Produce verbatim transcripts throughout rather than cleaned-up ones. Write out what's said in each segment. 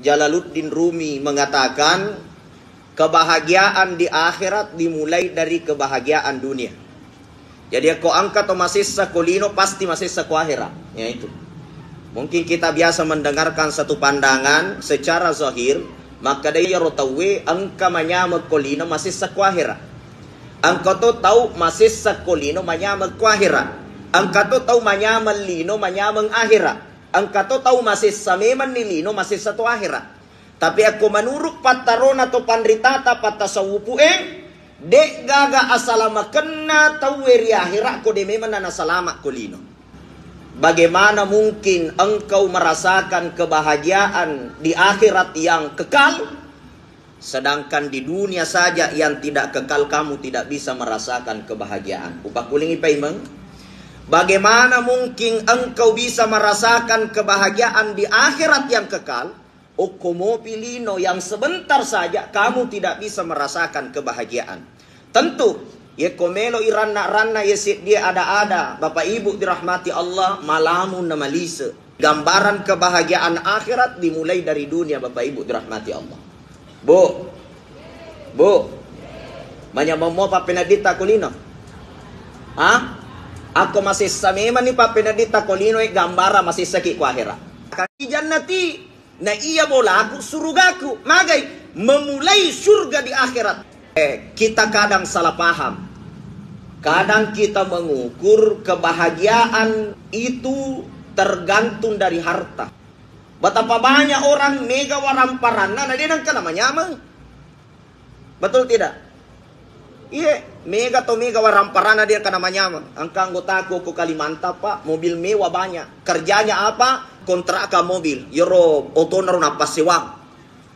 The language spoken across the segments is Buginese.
Jalaluddin Rumi mengatakan, kebahagiaan di akhirat dimulai dari kebahagiaan dunia. Jadi, ko engka to masessa ko lino, pasti masessa ko akhirat. Ya, itu. Mungkin kita biasa mendengarkan satu pandangan secara zahir, makkeda iyaro tauwe engka manyameng ko lino masessa ko akhirat. Engka to tau masessa ko lino manyameng ko akhirat. Engka to tau manyameng lino manyameng akhirat. Engka to tau masessa memenni lino masessa to akhirat. Tapi akko menurut pattarona to panritata pattasawufu e, de'gaga asalamakenna tauwe ri akhirat ko de memeng na nasalama ko lino. Bagaimana mungkin engkau merasakan kebahagiaan di akhirat yang kekal, sedangkan di dunia saja yang tidak kekal kamu tidak bisa merasakan kebahagiaan? Upakkulingi paimeng. Bagaimana mungkin engkau bisa merasakan kebahagiaan di akhirat yang kekal? Okko mopi lino yang sebentar saja kamu tidak bisa merasakan kebahagiaan. Tentu, yekko melo iranna-ranna ye seddie ada-ada, Bapak Ibu dirahmati Allah, malamun na malise. Gambaran kebahagiaan akhirat dimulai dari dunia, Bapak Ibu dirahmati Allah. Bu, Bu, manyameng mo pappeneddita ko lino? Ha? Akko masessa memang ni pappeneddita ko lino, e gambara masessaki ko akhirat. Kan jannati, na iya bolaku surugaku. Magai? Memulai surga di akhirat. Eh, kita kadang salah paham. Kadang kita mengukur kebahagiaan itu tergantung dari harta. Betapa banyak orang mega waramparanna, na de nengka namanyameng. Betul tidak? Iya, mega to mega waramparanna de nengka namanyameng. Engka anggotaku ko Kalimantan, Pak, mobil mewah banyak. Kerjanya apa? Kontrakan mobil. Yero otona ro napassewang.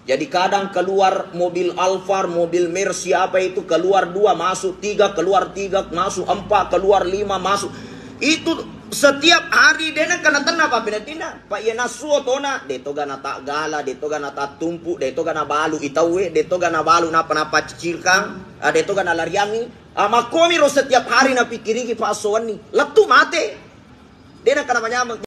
Jadi kadang keluar mobil Alphard, mobil Mercy apa itu, keluar dua, masuk tiga, keluar tiga, masuk empat, keluar lima, masuk. Itu setiap hari de nengka natenna pappeneddinna. Pak, iya nassu otona, de toga nataggala, de toga natattumpu, de toga nabalu itaue, de toga nabalu napa-napa cicilkang, ah, de toga nalariangi. Ah, makkomi ro setiap hari napikkiriki, Pak, esso wenni. Lettu mate. De nengka namanyameng.